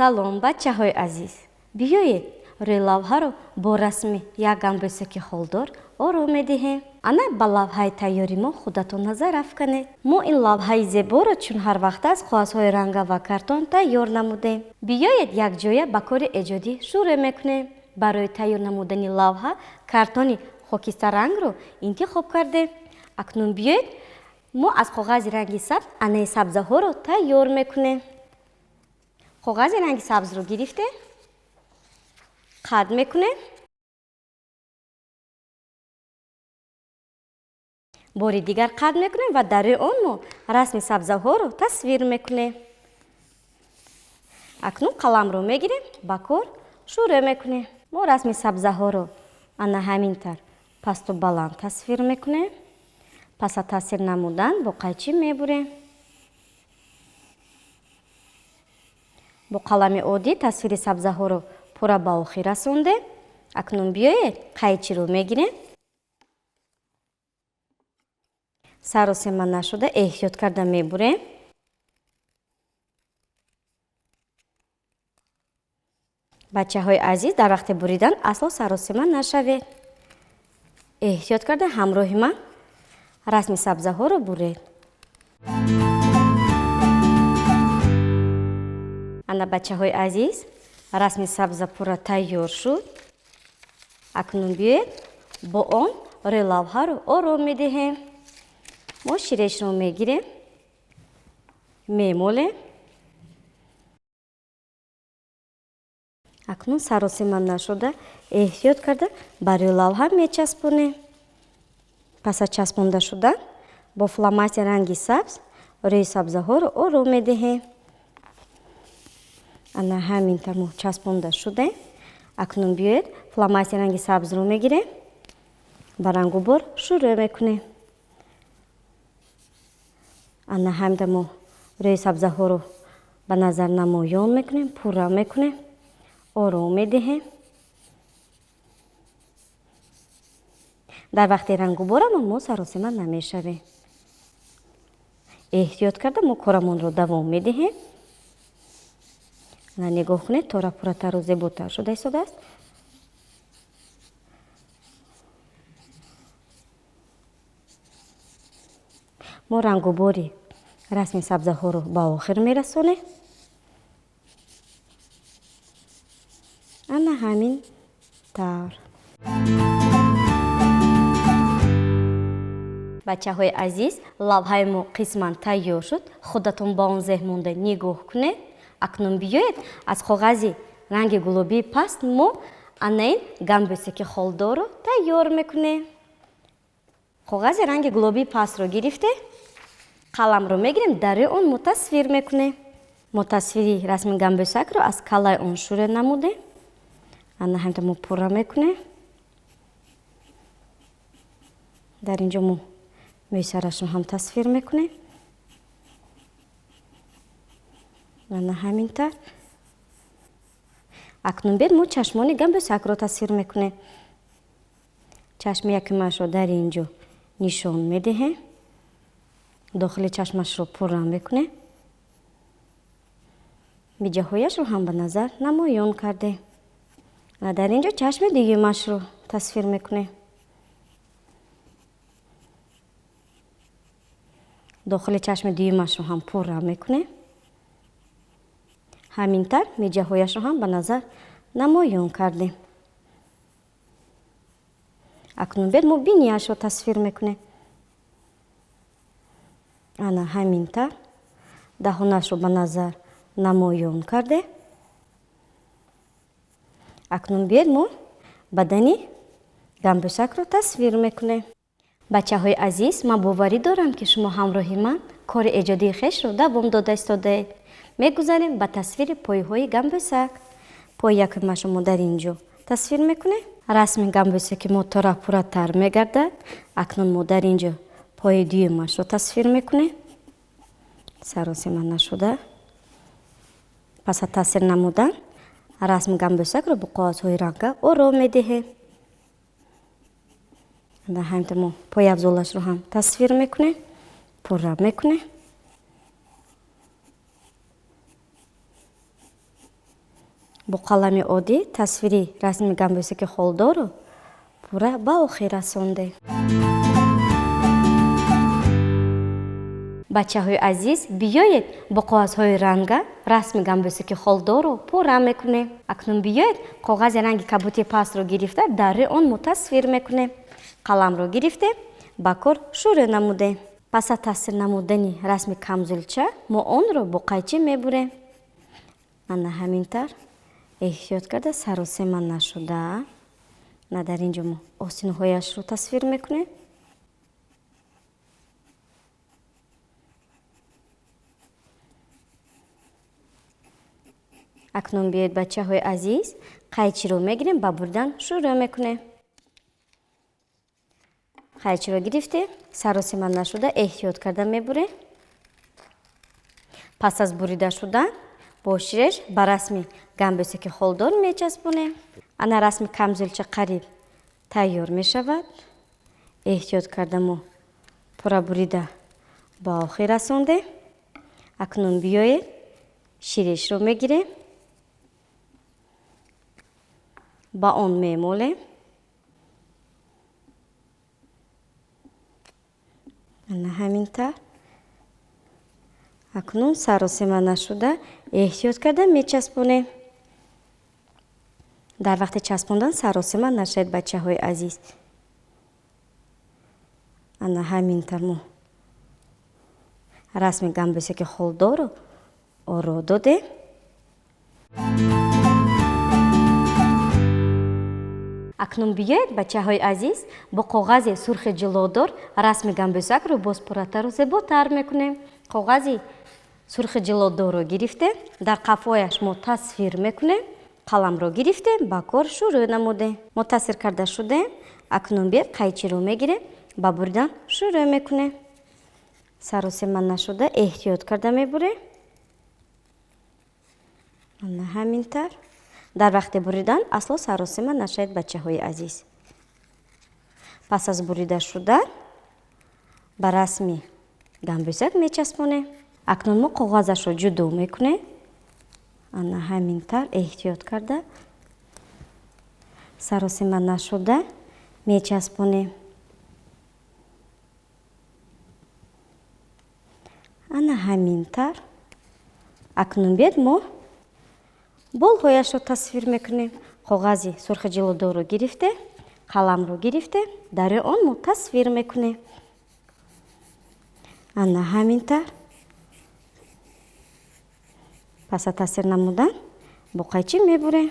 Салом, бачаҳои азиз. Биёед, рӯи лавҳаро бо расми як гамбӯсаки холдор оро медиҳем. Ана ба лавҳаи тайёри мо худатон назар афканед. Мо ин лавҳаи зеборо чун ҳар вақт аз коғазҳои ранга ва картон тайёр намудем. Биёед, якҷоя ба кори эҷодӣ шурӯъ мекунем. Барои тайёр намудани лавҳа картони хокистарангро интихоб кардем. Акнун биёед, мо аз коғази ранги сабз анаи сабзаҳоро тайёр мекунем. Коғази ранги сабзро гирифте, қад мекунем. Бори дигар қад мекунем ва дар рӯи он мо расми сабзаҳоро тасвир мекунем. Акнун қаламро мегирем, ба кор шурӯъ мекунем. Мо расми сабзаҳоро ана ҳамин тавр пасту баланд тасвир мекунем. Пас аз тасвир намудан бо қайчи мебурем. Бо қалами оддӣ тасвири сабзаҳоро пурра ба охир расондем. Акнун биёед, қайчиро мегирем. Саросема нашуда эҳтиёт карда мебурем. Бачаҳои азиз, дар вақти буридан асло саросема нашавед. Эҳтиёт карда ҳамроҳи ман расми сабзаҳоро буред. Ана, бачаҳои азиз, расми сабза пурра тайёр шуд. Акнун биёед, бо он рӯи лавҳаро ором медиҳем. Мо ширешро мегирем, мемолем. Акнун саросема нашуда эҳтиёт карда ба рӯи лавҳа мечаспонем. Пас аз часпонда шудан бо фломастер ранги сабз рӯи сабзаҳоро ором медиҳем. Ана ҳамин тавр мо часпонда шудем. Акнун биёед, фломастер ранги сабзро мегирем, ба рангубор шурӯъ мекунем. Ана ҳамин тавр мо рӯи сабзаҳоро ба назар намоён мекунем, пурра мекунем, ором медиҳем. Дар вақти рангуборамон мо саросема намешавем. Эҳтиёт карда мо корамонро давом медиҳем. Ана нигоҳ кунед, тора пурратару зеботар шуда истодааст. Мо рангубори расми сабзаҳоро ба охир мерасонем. Ана ҳамин тавр. Бачаҳои азиз, лавҳаи мо қисман тайёр шуд. Худатон ба он зеҳн монда нигоҳ кунед. Акнун биёед, аз коғази ранги гулобии паст мо ана ин гамбӯсаки холдорро тайёр мекунем. Коғази ранги гулобии пастро гирифте, қаламро мегирем, дар рӯи он мо тасвир мекунем. Мо тасвири расми гамбӯсакро аз каллаи он шурӯъ намудем. Ана ҳаминтавр мо пурра мекунем. Дар инҷо мо мӯйсарашро ҳам тасвир мекунем. Ана ҳамин тавр. Акнун биёед, мо чашмони гамбӯсакро тасвир мекунем. Чашми якумашро дар инҷо нишон медиҳем. Дохили чашмашро пурра мекунем. Миҷаҳояшро ҳам ба назар намоён кардем. Ва дар инҷо чашми дуюмашро тасвир мекунем. Дохили чашми дуюмашро ҳам пурра мекунем. Ҳамин тавр миҷаҳояшро ҳам ба назар намоён кардем. Акнун биёед, мо бинияшро тасвир мекунем. Ана ҳамин тавр даҳонашро ба назар намоён кардем. Акнун биёед, мо бадани гамбӯсакро тасвир мекунем. Бачаҳои азиз, ман боварӣ дорам, ки шумо ҳамроҳи ман кори эҷодии хешро давом дода истодаед. Мегузарем ба тасвири пойҳои гамбӯсак. Пои якумашро мо дар ин ҷо тасвир мекунем. Расми гамбӯсаки мо тора пурратар мегардад. Акнун мо дар ин ҷо пои дуюмашро тасвир мекунем. Саросема нашуда пас аз тасвир намудан расми гамбӯсакро бо коғазҳои ранга ором медиҳем. Ҳаминтавр мо пойафзолашро ҳам тасвир мекунем, пурра мекунем. Бо қалами оддӣ тасвири расми гамбусаки холдорро пурра ба охир расондем. Бачаҳои азиз, биёед бо коғазҳои ранга расми гамбусаки холдорро пурра мекунем. Акнун биёед коғази ранги кабути пастро гирифта дар рӯи он мо тасвир мекунем. Қаламро гирифтем, ба кор шурӯъ намудем. Пас аз тасвир намудани расми камзулча мо онро бо қайчӣ мебурем. Ана ҳамин тавр эҳтиёт карда саросема нашуда. На дар ин ҷо мо остинҳояшро тасвир мекунем. Акнун биёед, бачаҳои азиз, қайчиро мегирем, ба буридан шурӯъ мекунем. Қайчиро гирифтем, саросема нашуда эҳтиёт карда мебурем. Пас аз бурида шудан бо ширеш ба расми гамбусаки холдор мечаспонем. Ана расми камзулча қариб тайёр мешавад. Эҳтиёт карда мо пурра бурида ба охир расондем. Акнун биёед ширешро мегирем, ба он мемолем. Ана ҳамин тавр. Акнун саросема нашуда эҳтиёт карда мечаспонем. Дар вақти часпондан саросема нашавед, бачаҳои азиз. Ана ҳамин тавр мо расми гамбусаки холдорро оро додем. Акнун биёед, бачаҳои азиз, бо коғази сурхи ҷилодор расми гамбусакро боз пурратару зеботар мекунем. Коғази сурхи ҷилодорро гирифтем, дар қафояш мо тасвир мекунем. Қаламро гирифтем, ба кор шурӯъ намудем. Мо тасвир карда шудем. Акнун биёед қайчиро мегирем, ба буридан шурӯъ мекунем. Саросема нашуда эҳтиёт карда мебурем. Ана ҳамин тавр. Дар вақти буридан асло саросема нашавед, бачаҳои азиз. Пас аз бурида шудан ба расми гамбусак мечаспонем. Акнун мо коғазашро ҷудо мекунем. Ана ҳамин тавр эҳтиёт карда саросема нашуда мечаспонем. Ана ҳамин тавр. Акнун биёед мо болҳояшро тасвир мекунем. Коғази сурхи ҷилодорро гирифте, қаламро гирифте, дар рӯи он мо тасвир мекунем. Ана ҳамин тавр. Пас аз тасвир намудан бо қайчӣ мебурем.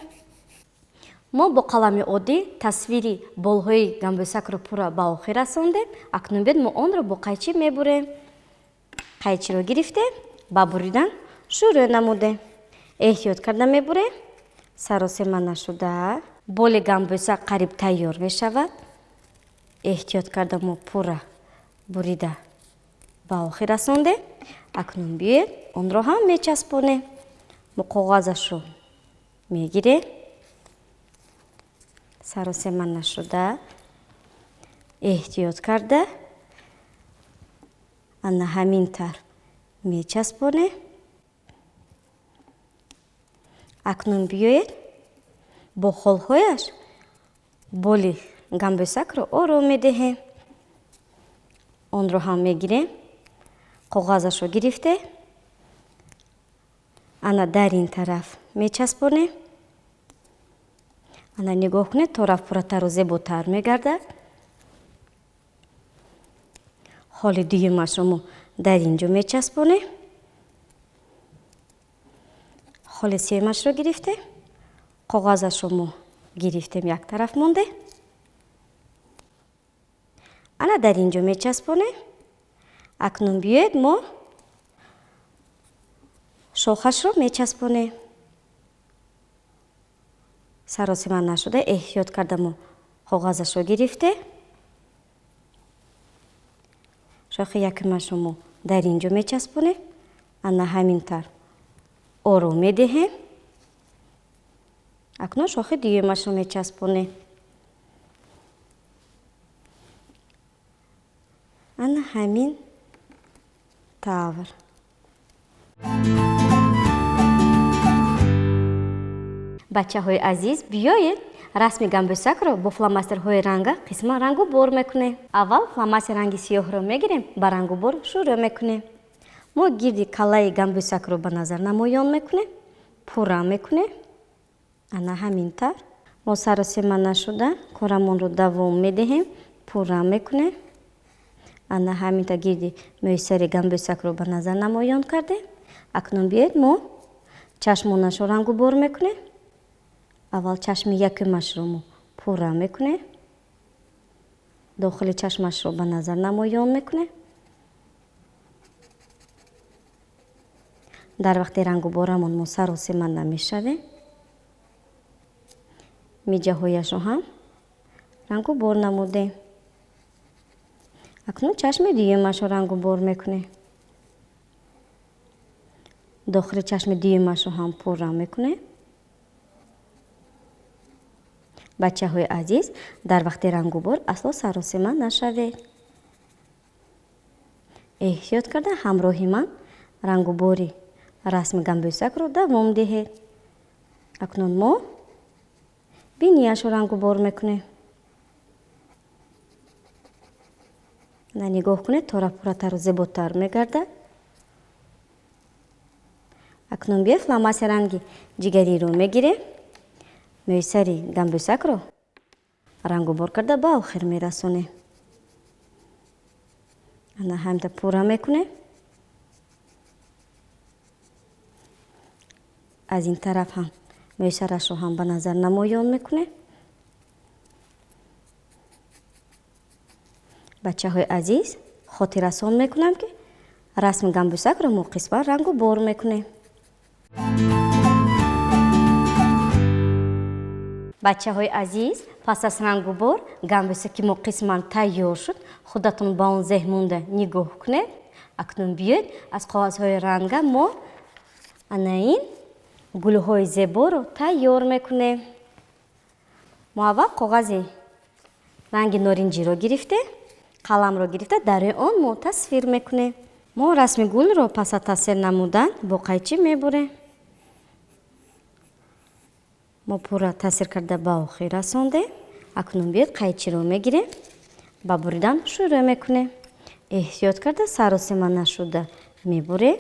Мо бо қалами оддӣ тасвири болҳои гамбусакро пурра ба охир расондем. Акнун биёед мо онро бо қайчӣ мебурем. Қайчиро гирифтем, ба буридан шурӯъ намудем. Эҳтиёт карда мебурем, саросема нашуда. Боли гамбусак қариб тайёр мешавад. Эҳтиёт карда мо пурра бурида ба охир расондем. Акнун биёед онро ҳам мечаспонем. Мо коғазашро мегирем, саросема нашуда эҳтиёт карда ана ҳамин тавр мечаспонем. Акнун биёед бо холҳояш боли гамбусакро оро медиҳем. Онро ҳам мегирем, коғазашро гирифте, ана дар ин тараф мечаспонем. Ана нигоҳ кунед, то рафт пурратару зеботар мегардад. Холи дуюмашро мо дар ин ҷо мечаспонем. Холи сеюмашро гирифтем, коғазашро мо гирифтем, як тараф монде. Ана дар ин ҷо мечаспонем. Акнун биёед мо шохашро мечаспонем. Саросима нашуда эҳтиёт карда мо коғазашро гирифте. Шохи якумашро мо дар ин ҷо мечаспонем. Ана ҳамин тавр ором медиҳем. Акнун шохи дуюмашро мечаспонем. Ана ҳамин тавр. Бачаҳои азиз, биёед расми гамбусакро бо фломастерҳои ранга қисман рангу бор мекунем. Аввал фломастер ранги сиёҳро мегирем, ба рангу бор шурӯъ мекунем. Мо гирди каллаи гамбусакро ба назар намоён мекунем, пурра мекунем. Ана ҳамин тавр. Мо саросема нашуда корамонро давом медиҳем, пурра мекунем. Ана ҳамин тавр гирди мӯйсари гамбусакро ба назар намоён кардем. Акнун биёед мо чашмонашро рангу бор мекунем. Аввал чашми якумашро мо пурра мекунем. Дохили чашмашро ба назар намоён мекунем. Дар вақти рангуборамон мо саросема намешавем. Миҷаҳояшро ҳам рангубор намудем. Акнун чашми дуюмашро рангубор мекунем. Дохили чашми дуюмашро ҳам пурра мекунем. Бачаҳои азиз, дар вақти рангубор асло саросема нашавед. Эҳтиёт карда ҳамроҳи ман рангубори расми гамбусакро давом диҳед. Акнун мо бинияшро рангубор мекунем. На нигоҳ кунед, тора пурратару зеботар мегардад. Акнун биё фломастер ранги ҷигариро мегирем. Мӯйсари гамбусакро рангубор карда ба охир мерасонем. Ана ҳамта пурра мекунем. Аз ин тараф ҳам мӯйсарашро ҳам ба назар намоён мекунем. Бачаҳои азиз, хотиррасон мекунам, ки расми гамбусакро мо қисман рангубор мекунем. Бачаҳои азиз, пас аз рангубор гамбусаки мо қисман тайёр шуд. Худатон ба он зеҳн монда нигоҳ кунед. Акнун биёед аз коғазҳои ранга мо ана ин гулҳои зеборо тайёр мекунем. Мо аввал коғази ранги норинҷиро гирифте, қаламро гирифта, дар рӯи он мо тасвир мекунем. Мо расми гулро пас аз тасвир намудан бо қайчӣ мебурем. Мо пурра тасвир карда ба охир расондем. Акнун биёед қайчиро мегирем, ба буридан шурӯъ мекунем. Эҳтиёт карда саросема нашуда мебурем.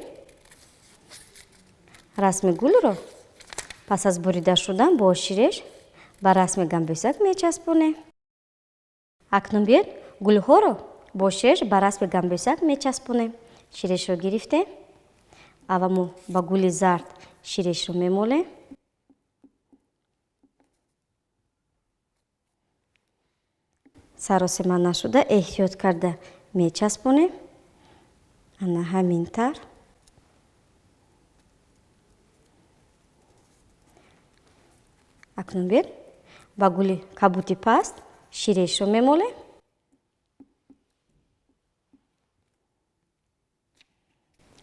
Расми гулро пас аз бурида шудан бо ширеш ба расми гамбусак мечаспонем. Акнун биёед гулҳоро бо ширеш ба расми гамбусак мечаспонем. Ширешро гирифтем. Аввал мо ба гули зард ширешро мемолем. Саросема нашуда эҳтиёт карда мечаспонем. Ана ҳамин тавр. Акнун биёед ба гули кабути паст ширешро мемолем.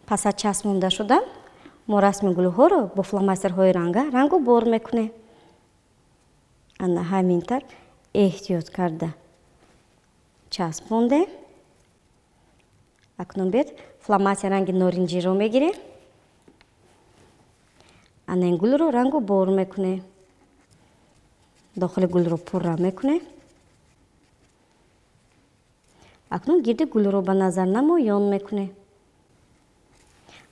Пас аз часпонда шудан мо расми гулҳоро бо фломастерҳои ранга рангу бор мекунем. Ана ҳамин тавр эҳтиёт карда часпондем. Акнун биёед фломастер ранги норинҷиро мегирем. Ана ин гулро рангу бор мекунем. Дохили гулро пурра мекунем. Акнун гирди гулро ба назар намоён мекунем.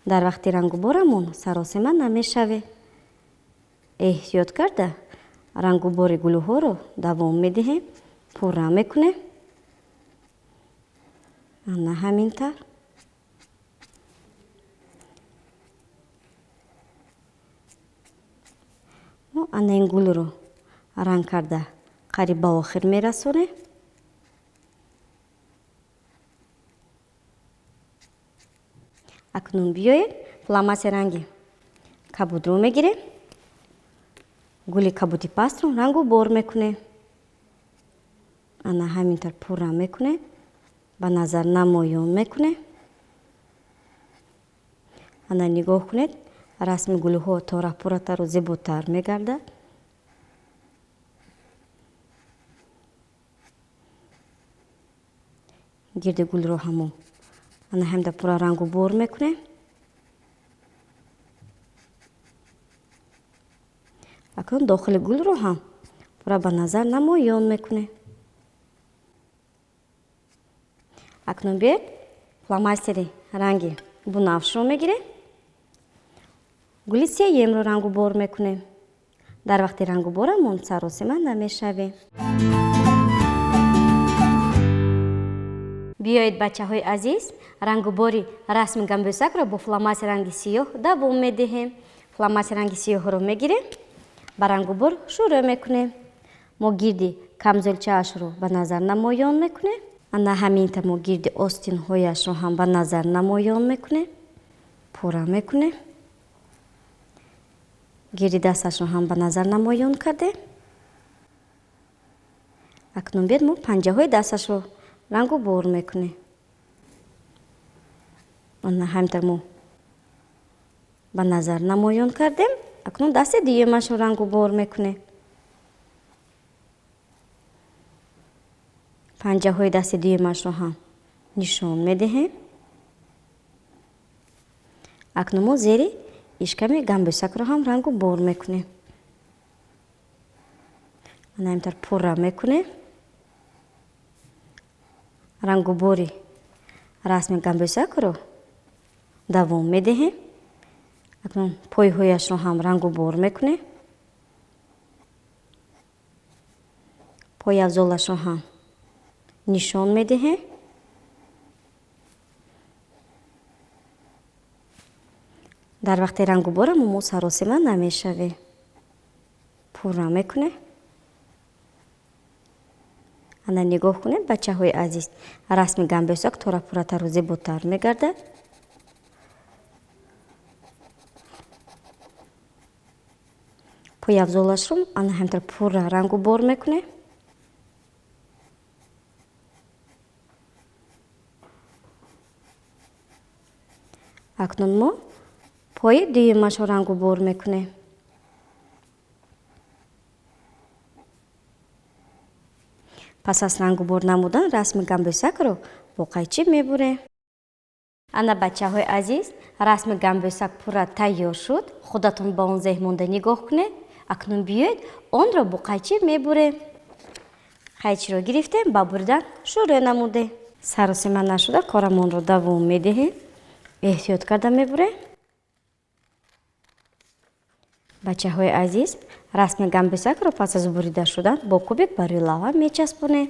Дар вақти рангуборамон саросема намешавем. Эҳтиёт карда рангубори гулҳоро давом медиҳем, пурра мекунем. Ана ҳамин тавр. Мо ана ин гулро ранг карда қариб ба охир мерасонем. Акнун биёед фломастер ранги кабудро мегирем. Гули кабуди пастро рангу бор мекунем. Ана ҳамин тавр пурра мекунем, ба назар намоён мекунем. Ана нигоҳ кунед, расми гулҳо тора пурратару зеботар мегардад. Гирди гулро ҳамон ана ҳамда пурра рангу бор мекунем. Акнун дохили гулро ҳам пурра ба назар намоён мекунем. Акнун биёед фломастери ранги бунафшро мегирем. Гули сеюмро рангубор мекунем. Дар вақти рангуборамон саросима намешавем. Биёед, бачаҳои азиз, рангубори расми гамбӯсакро бо фломастер ранги сиёҳ давом медиҳем. Фломастер ранги сиёҳро мегирем, ба рангубор шурӯъ мекунем. Мо гирди камзӯлчаашро ба назар намоён мекунем. Ана ҳаминта мо гирди остинҳояшро ҳам ба назар намоён мекунем, пурра мекунем. Гирди дасташро ҳам ба назар намоён кардем. Акнун биёед мо панҷаҳои дасташро рангубор мекунем. Ана ҳаминтар мо ба назар намоён кардем. Акнун дасти дуюмашро рангубор мекунем. Панҷаҳои дасти дуюмашро ҳам нишон медиҳем. Акнун мо зери ишками гамбӯсакро ҳам рангубор мекунем. Ана ҳаминтар пурра мекунем. Рангубори расми гамбӯсакро давом медиҳем. Акнун пойҳояшро ҳам рангубор мекунем. Пойафзолашро ҳам нишон медиҳем. Дар вақти рангубора мо саросима намешавем. Пурра мекунем. Ана нигоҳ кунед, бачаҳои азиз, расми гамбӯсак тора пурратару зеботар мегардад. Пойафзолашро ана ҳаминтар пурра рангубор мекунем. Акнун мо пои дуюмашро рангубор мекунем. Пас аз рангубор намудан расми гамбӯсакро бо қайчӣ мебурем. Ана, бачаҳои азиз, расми гамбӯсак пурра тайёр шуд. Худатон ба он зеҳн монда нигоҳ кунед. Акнун биёед онро бо қайчӣ мебурем. Қайчиро гирифтем, ба буридан шурӯъ намудем. Саросима нашуда корамонро давом медиҳем. Эҳтиёт карда мебурем. Бачаҳои азиз, расми гамбӯсакро пас аз бурида шудан бо кубик ба рӯи лавҳа мечаспонем.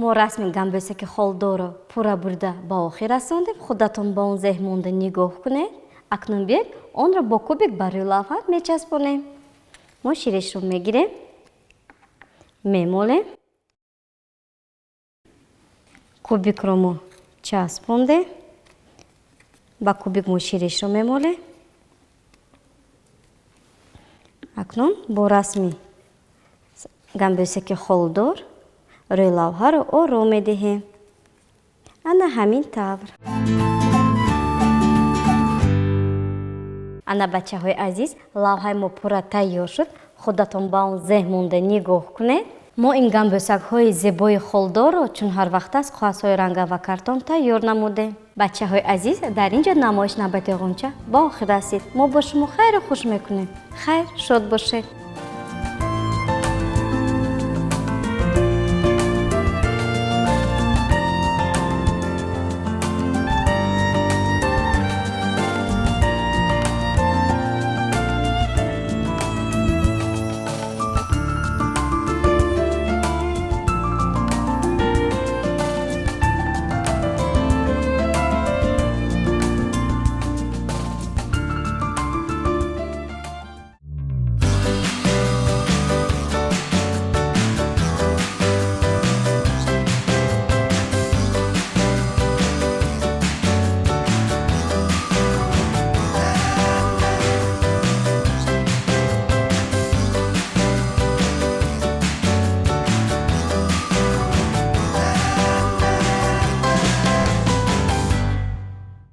Мо расми гамбӯсаки холдорро пурра бурида ба охир расондем. Худатон ба он зеҳн монда нигоҳ кунед. Акнун биёед онро бо кубик ба рӯи лавҳа мечаспонем. Мо ширешро мегирем, мемолем. Кубикро мо часпондем. Ба кубик мо ширешро мемолем. Акнун бо расми гамбӯсаки холдор рӯи лавҳаро оро медиҳем. Ана ҳамин тавр. Ана, бачаҳои азиз, лавҳаи мо пурра тайёр шуд. Худатон ба он зеҳн монда нигоҳ кунед. Мо ин гамбӯсакҳои зебои холдорро чун ҳар вақт аз коғазҳои ранга ва картон тайёр намудем. Бачаҳои азиз, дар ин ҷо намоиш навбати ғунча ба охир расид. Мо бо шумо хайру хуш мекунем. Хайр, шод бошед.